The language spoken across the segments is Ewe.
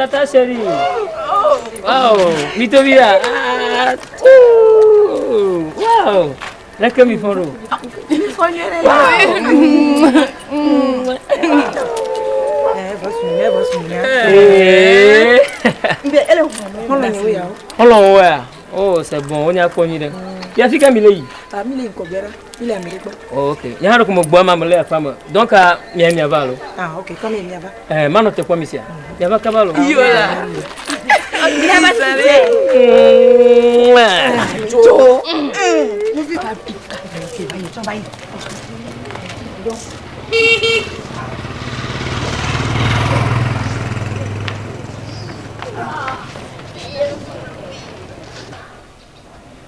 tata chérie. Wow, mi tobi ya. Ah, ouh, wow. Leke mi fɔn ɖo? Mi fɔn nyuie ɖe. Xɔlɔ̃wo ya? Oh, c'est bon, wonya kpɔ nyuie ɖe. Ya fi ka mi le yi? Ah, mi le yi ŋkɔgbea ɖa. Mi le ame ɖe gbɔ. Oh, ok. Nye hã ɖeko megbɔ ema mele aƒea me. Donc, mia miava alo? Ah, ok. Kɔ mi miava. Eh, manɔ te kpɔ mi sia. Miava kaba alo? Yo la. Miava si Tso.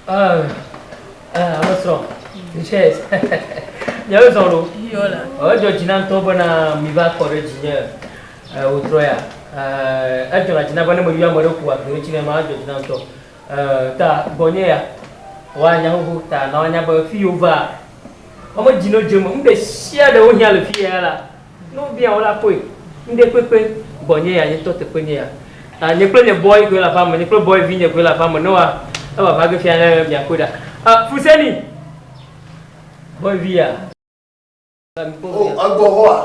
Ah, ah, ame srɔ̃. Richesse. Miawo zɔ ɖo. Edzɔ dzi na ŋutɔ bena miva kɔ ɖe dzinye wòtrɔ ya. Edzɔna dzi na be ne meyɔ ame ɖe ku agbe ŋuti ne ma edzɔ dzi na ŋutɔ. Ta gbɔnye ya woanya xoxo ta na woanya be fi yiwo va wɔme dzi no dze me nu ɖe sia ɖe wohiã le fi ya la ne wobia wo la kpɔe. Ŋɖe kpekpe gbɔnye ya nye ŋutɔ teƒe nye ya. Ah, nye kple nye boy koe le aƒea me, nye kple boy vinye koe le aƒea me ne wa eva va ge fia ne miakpɔe ɖa. Ah, Fuseni! Boy vi ya. Oh, egbɔ hɔa?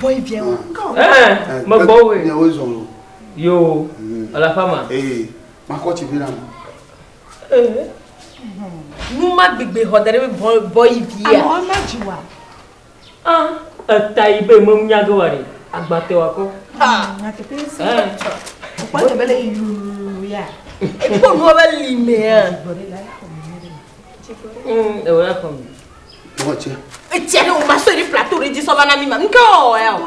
Boy via wa. Eh, megbɔ woe. Miawoe zɔ lo. Yo, ele aƒea me. Ee, makɔ tsi vi na mi. Nu ma gbegbe xɔ da ɖe be boy via. Amewo ma dzi wa. Ah, eta yi be me nya ge wa ɖe. Agba te wa kɔ. Ah, nyateƒe si. Kpɔ te be le yuu ya. Ekpɔ nua be li mea. Ewo ya xɔ mi. Mɔ tse. Etsia ɖe o ma sɔe ɖe plateau ɖe dzi sɔ va na mi ma. Nke wɔ ya o.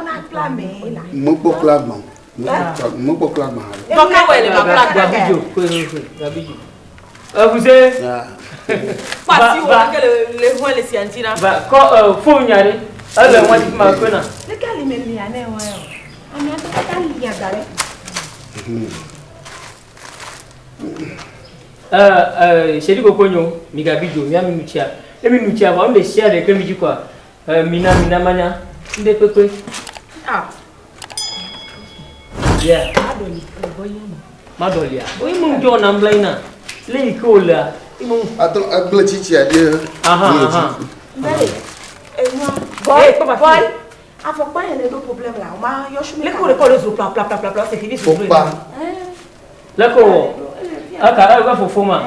Mekpɔ kla gbã. Mekpɔ kla gbã. Dɔka wɔ le ma kla gbã. Gabidzo, koe koe koe, gabidzo. Evuse. Pasi wo ke le le hɔn le sia ŋuti na. Va kɔ fon nya ɖe. Ele ŋua dzi ma koe na. Leke ali me lia ne wa o. Ame aɖe katã lia da ɖe. Sedi koko nyo, mi gabidzo, mia mi nu tsia. Ne mi nu tsia vɔ, nu ɖe sia ɖe ke mi dzi kɔa, mina mina manya. Ŋɖe kpekpe. Ah. Yeah. Madɔlia. Oye mo ŋdzɔ na mbla yina. Le yi ke wolea. Atɔ agble tsitsi aɖe. Aha aha. Boy, boy. Afɔkpa yẹn le ɖo problème la, o ma yɔ su mi. Leko ɖe kɔ ɖe zo pla pla pla pla c'est fini zo. Fɔkpa. Leko wɔ. Aka ebe fofo ma.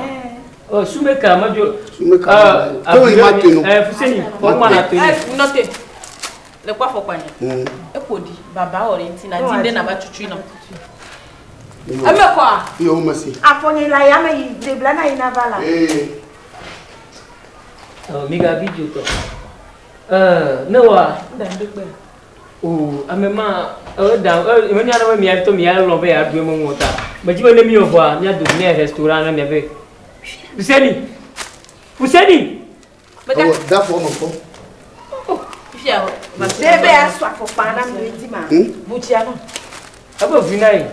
Sumeka ma dzo. Sumeka. To yi ma te no. Fuseni, fɔkpa na te. Nɔte. Le kɔ afɔkpa nye. Eƒo ɖi baba wɔ ɖe ŋuti na di ɖe nava tutui nɔ. Eme kɔa? Yo mesi. Afɔ nye la ya me yi debla na yi na va la. Ee. Mi ga video tɔ. Ne wa. O ame ma eda e menya ɖe be mia tɔ mia lɔ be ya ɖu eme ŋu ta. Me dzi be ne mi wɔ vɔa mia do mia restaurant ne mia be. Fuseni. Fuseni. Ewɔ da fɔ me kpɔ. Fifia Ne be asɔ afɔkpa na mi di ma. Butsia no. Ebe vi na yi.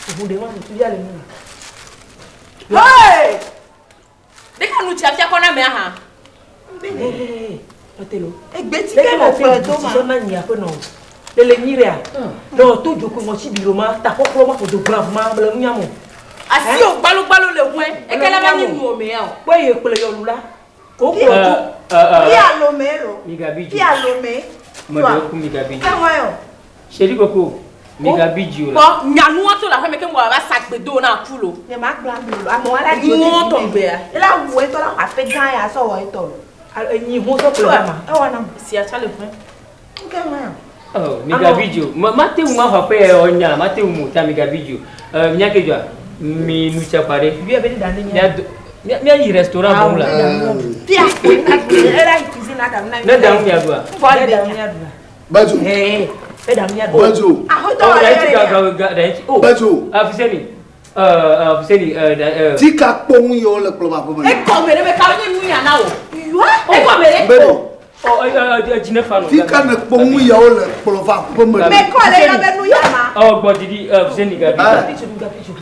Ʋu ɖe ma tuya le nu. Hey! Ɖeka nu tsia fia kɔ na mea hã. Nɔte lo. Egbe ti ke mo kplɔe do ma. Sɔ na nyi aƒe nɔ. Le le nyi ɖea. Ne wòto dzoko ŋɔtsi bi ɖo ma, takɔklɔ ma ƒodo gbla ma le nunya mo. Asi o gbalogbalo le ŋue. Eke la va nyi nu o mea o. Kpɔ ye kple yɔlu la. Ko kplɔ tso. Fi alome lo. Mi gabi dzo. Fi alome. Me ɖe ku mi gabi dzo. Ke ŋɔ yo. Sedi koko. Mi gabi dzo la. Kpɔ nyanuwo tso le aƒeme ke ŋgɔ va sa gbedo na aku lo. Nye ma gblɔ agbe lo. Amewo la dzi. Nuwo tɔgbea. Ela wu etɔ la aƒe gã ya sɔ wɔ etɔ lo. Enyi ho sɔ kple ma. Ewɔ nam. Sia tsa le ŋue. Ke ŋɔ yo. Oh, mi gabi dzo. Ma ma te ŋu ma xɔ aƒe ya o nya, ma te ŋu ta mi gabi dzo. Mia ke dzoa. Mi nu tsia kpa ɖe. Bia be ne da ne nya. Mia do mia yi restaurant bɔm la. Fi akpo ela yi cuisine la da na. Ne da ŋu mia ɖua. Fɔ Ne de da nya. nya ɖua. Badzo. Ee, ne da nya ɖua. Badzo. Ahotɔ Oh, wɔ da le ŋuti yɔ ga ɖe. ga ga da ŋuti. Oh. Badzo. Ah, Fuseni. Fuseni da Tika kpɔ ŋu yɔ le kplɔ va aƒe me. Ekɔme ɖe be kawo nye nu ya na o. Yɔ. Ekɔme ɖe. Be ɖe. Oh, dzi ne fa no. Tika ne kpɔ ŋu yɔ le kplɔ va aƒe me. Me kɔ le yɔ be nu ya ma. Oh, gbɔ didi Fuseni gabi.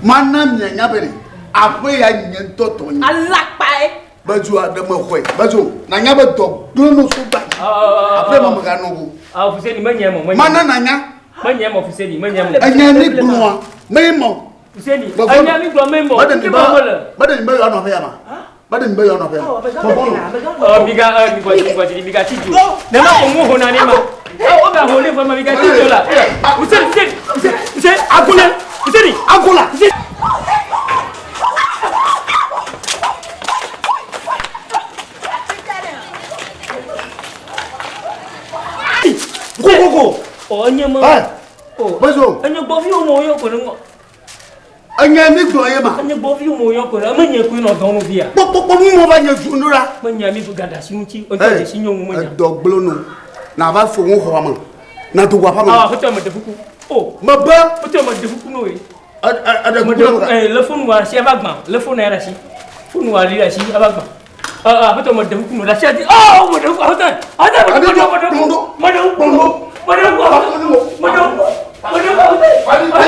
Mana mia nya be ɖe aƒe ya nye ŋutɔ tɔ nye. Alakpae. Badzo aɖe me xɔe. Badzo na nya be dɔ gblẽ no so gba. Aƒe ma meganɔ o. Ah, Fuseni menye mo menye. Mana na nya. Menye mɔ Fuseni, menye mɔ. Enye mi gblɔa, me mɔ. Fuseni, enye mi gblɔ me mɔ. Ke mɔ mele. Meɖe mi be yewoanɔ aƒe ya ma. Meɖe mi be yewoanɔ aƒe ya ma. Bɔbɔ nɔ. Ɔ miga ɔ migbɔ dzi migbɔ dzi miga tsi dzo. Ne ma ko ŋu hona ne ma. O ga ho ne vɔ ma miga tsi dzo la. Fuseni, Fuseni, Fuseni, Fuseni, Agola, Fuseni, Agola. Fuseni. Kokoko. Ɔ enye me. Ɛ. O. Bezo. Enye gbɔviwo mo yɔ ko ne ŋɔ. Enye mi gblɔ ye ma. Enye gbɔviwo mo yɔ ko ne eme nye koe nɔ dɔn via. Kpɔkpɔkpɔ nu mo va nye zu nu la. Menya mi gada si ŋuti. Ŋutɔ dzesi nyɔnu menya. Edɔ gblɔ nu. Na va fo ŋu xɔa me. Na do wɔ aƒe me. Ah, aƒetɔ me ɖe kuku. O. Mebe. Aƒetɔ me ɖe kuku no ye. Eɖe kuku na me. Ee, le fonu wa asi ava gbã. Le fonu ya ɖe asi. Fonu wa li ɖe asi ava gbã. Aƒetɔ me ɖe kuku no ɖe asi adi. Oh, me ɖe kuku aƒetɔ. Aƒetɔ me ɖe kuku. Me ɖe kuku. Me ɖe kuku. Me ɖe kuku. Me ɖe kuku aƒetɔ. Me ɖe kuku.